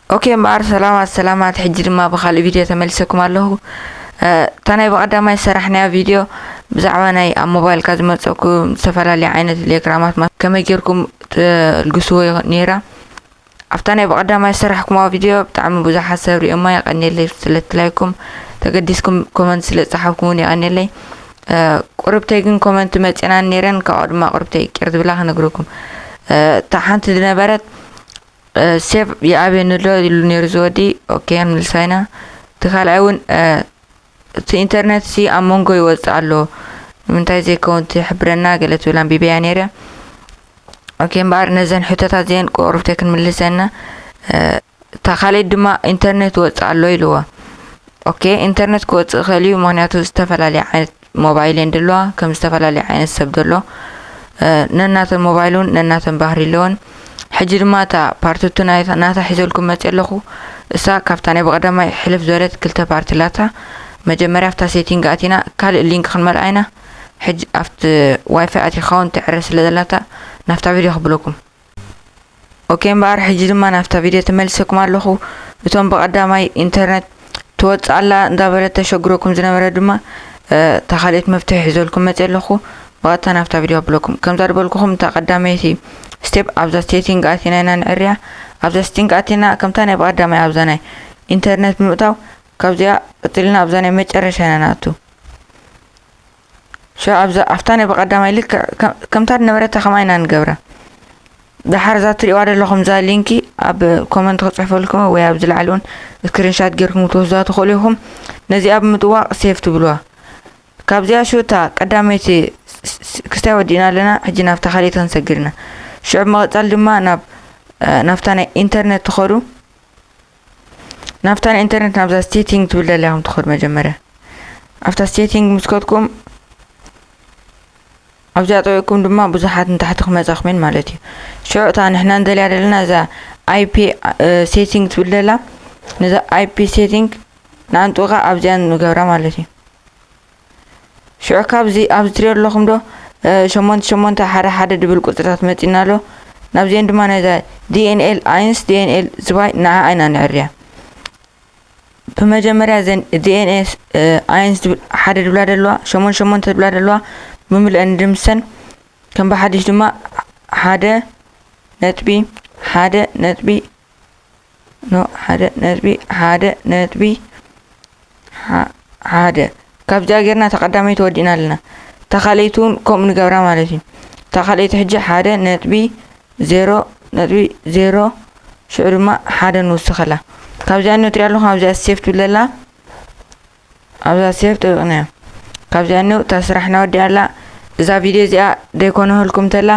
ኦኬ እምበኣር ሰላማት ሰላማት፣ ሕጂ ድማ ብኻልእ ቪድዮ ተመሊሰኩም ኣለኹ። እታ ናይ ብቐዳማይ ዝሰራሕናያ ቪድዮ ብዛዕባ ናይ ኣብ ሞባይልካ ዝመፀኩም ዝተፈላለዩ ዓይነት ሌክራማት ከመይ ጌርኩም ትልግስዎ ነይራ። ኣብታ ናይ ብቐዳማይ ዝሰራሕኩምዋ ቪድዮ ብጣዕሚ ብዙሓት ሰብ ሪኦማ፣ የቐንየለይ ስለትላይኩም፣ ተገዲስኩም ኮመንት ስለዝፀሓፍኩም እውን የቐንየለይ። ቁርብተይ ግን ኮመንት መፂናን ነይረን፣ ካብኡ ድማ ቁርብተይ ቅር ዝብላ ክነግረኩም። እታ ሓንቲ ዝነበረት ሴቭ ይኣብየኒ ኣሎ ኢሉ ነይሩ ዝወዲ። ኦኬ፣ ክንምልሳ ኢና። እቲ ካልኣይ እውን እቲ ኢንተርነት ሲ ኣብ መንጎ ይወፅእ ኣሎ፣ ንምንታይ ዘይከውን ትሕብረና ገለ ትብል ኣንቢበያ ነይረ። ኦኬ እምበኣር ነዘን ሕቶታት እዚአን ቁርብተይ ክንምልሰና። እታ ካልኣይ ድማ ኢንተርነት ይወፅእ ኣሎ ኢልዎ። ኦኬ፣ ኢንተርነት ክወፅእ ይኽእል እዩ፣ ምክንያቱ ዝተፈላለየ ዓይነት ሞባይል እየን ዘለዋ፣ ከም ዝተፈላለየ ዓይነት ሰብ ዘሎ ነናተን ሞባይል እውን ነናተን ባህሪ ኣለወን። ሕጂ ድማ እታ ፓርትቱ ናታ ሒዘልኩም መፅእ ኣለኹ። እሳ ካብታ ናይ ብቐዳማይ ሕልፍ ዝበለት ክልተ ፓርቲ ኣላታ። መጀመርያ ኣብታ ሴቲንግ ኣቲና ካልእ ሊንክ ክንመልኣ ኢና። ሕጂ ኣብቲ ዋይፋይ ኣቲኻ እውን ትዕረ ስለ ዘላታ ናብታ ቪድዮ ክብለኩም። ኦኬ እምበኣር ሕጂ ድማ ናብታ ቪድዮ ተመሊሰኩም ኣለኹ። እቶም ብቐዳማይ ኢንተርነት ትወፅእ ኣላ እንዳበለት ተሸግረኩም ዝነበረ ድማ እታ ካልኣይቲ መፍትሒ ሒዘልኩም መፅእ ኣለኹ። ብቐጥታ ናብታ ቪድዮ ኣብለኩም። ከምዛ ዝበልኩኹም እታ ቀዳመይቲ ስቴፕ ኣብዛ ሴቲንግ ኣቲና ኢና ንዕርያ። ኣብዛ ሴቲንግ ኣቲና ከምታ ናይ ብቐዳማይ ኣብዛ ናይ ኢንተርነት ብምእታው ካብዚኣ ቀፂልና ኣብዛ ናይ መጨረሻ ኢና ንኣቱ። ሽዑ ኣብዛ ኣብታ ናይ ብቐዳማይ ልክዕ ከምታ ዝነበረታ ከምኣ ኢና ንገብራ። ደሓር እዛ ትሪእዋ ዘለኹም እዛ ሊንኪ ኣብ ኮመንት ክፅሕፈልኩም ወይ ኣብዚ ላዕሊ እውን ስክሪንሻት ጌርኩም ክትወስዱዋ ትኽእሉ ኢኹም። ነዚኣ ብምጥዋቕ ሴቭ ትብልዋ። ካብዚኣ ሽዑ እታ ቀዳመይቲ ክስታይ ወዲእና ኣለና። ሕጂ ናብታ ካልኣይቲ ክንሰግር ኢና። ሽዑ ብምቕፃል ድማ ናብ ናብታ ናይ ኢንተርነት ትኸዱ። ናብታ ናይ ኢንተርነት ናብዛ ሴቲንግ ትብል ደላ ኢኹም ትኸዱ መጀመርያ። ኣብታ ሴቲንግ ምስ ከድኩም ኣብዚኣ ጠዊቕኩም ድማ ብዙሓት ንታሕቲ ክመፃኹም እየን ማለት እዩ። ሽዑ እታ ንሕና እንደልያ ዘለና እዛ ኣይፒ ሴቲንግ ትብል ደላ፣ ነዛ ኣይፒ ሴቲንግ ንኣንጥውቓ ኣብዚኣ ንገብራ ማለት እዩ። ሽዑ ካብዚ ኣብዚ ትሪኦ ኣለኹም ዶ ሸሞንተ ሸሞንተ ሓደ ሓደ ድብል ቁፅርታት መፂና ኣሎ። ናብዚአን ድማ ነዛ ዲኤንኤል ኣይንስ ዲኤንኤል ዝባይ ንዓኣ ኢና ንዕርያ። ብመጀመርያ እዘን ዲኤንኤስ ኣይንስ ሓደ ድብላ ደለዋ ሸሞን ሸሞንተ ድብላ ደለዋ ብምልአን ድምሰን ከም ብሓድሽ ድማ ሓደ ነጥቢ ሓደ ነጥቢ ኖ ሓደ ነጥቢ ሓደ ነጥቢ ሓደ ካብዚኣ ጌርና ተቐዳመይቲ ወዲእና ኣለና። ተኻለይቲ እውን ከምኡ ንገብራ ማለት እዩ። ተኻለይቲ ሕጂ ሓደ ነጥቢ ዜሮ ነጥቢ ዜሮ ሽዑ ድማ ሓደ ንውስኸላ። ካብዚኣ ንትሪኣ ኣለኹም ኣብዚኣ ሴፍ ትብለላ ኣብዛ ሴፍ ጥብቕናዮ። ካብዚኣ እኒው እታ ስራሕና ወዲኣ ኣላ። እዛ ቪድዮ እዚኣ ደይኮነህልኩም ተላ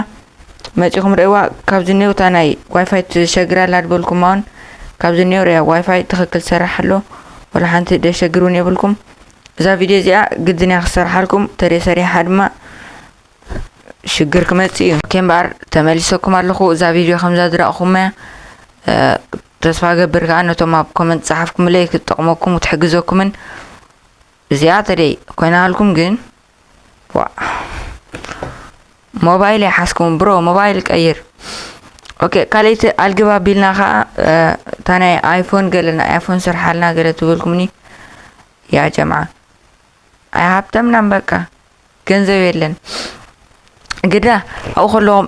መፂኹም ርእዋ። ካብዚ እኒው እታ ናይ ዋይፋይ ትሸግር ኣላ ድበልኩም እውን ካብዚ እኒው ርእያ። ዋይፋይ ትኽክል ትሰርሕ ኣሎ። ወላ ሓንቲ ደሸግር እውን የብልኩም። እዛ ቪድዮ እዚኣ ግድን እያ ክሰርሓልኩም። ተደይ ሰሪሓ ድማ ሽግር ክመፅእ እዩ። ኦኬ እምበኣር ተመሊሰኩም ኣለኹ። እዛ ቪድዮ ከምዛ ዝረእኹም እያ። ተስፋ ገብር ከዓ ነቶም ኣብ ኮመንት ፀሓፍኩምለይ ክትጠቕመኩም ክትሕግዘኩምን እዚኣ ተደይ ኮይናልኩም ግን ዋ ሞባይል ይሓስኩም ብሮ ሞባይል ቀይር። ኦኬ ካልእቲ ኣልግብ ኣቢልና ከዓ እታ ናይ ኣይፎን ገለ ናይ ኣይፎን ስርሓልና ገለ ትብልኩምኒ ያ ጀምዓ ኣይሃብተምናን በቃ ገንዘብ የለን። ግዳ ኣብኡ ከለኹም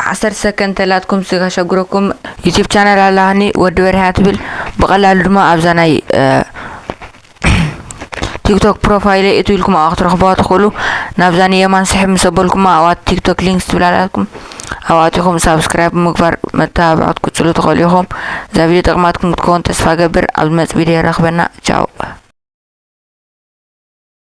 ዓሰርተ ሰከንድ ተላትኩም ስጋ ሸግረኩም ዩቲብ ቻነል ኣላኒ ወዲ በሪሃ ትብል ብቐላሉ ድማ ኣብዛ ናይ ቲክቶክ ፕሮፋይለይ እትው ኢልኩም ኣብኣ ክትረኽብዋ ትኽእሉ። ናብዛ ንየማን ስሕብ ምስ ኣበልኩማ ኣብኣ ቲክቶክ ሊንክስ ትብል ኣላትኩም ኣብኣ ኣቲኹም ሳብስክራይብ ብምግባር መተባብዒ ክትቅፅሉ ትኽእሉ ኢኹም። እዛ ቪድዮ ጠቕማትኩም ክትከውን ተስፋ ገብር። ኣብ ዝመፅ ቪድዮ የራኽበና። ቻው።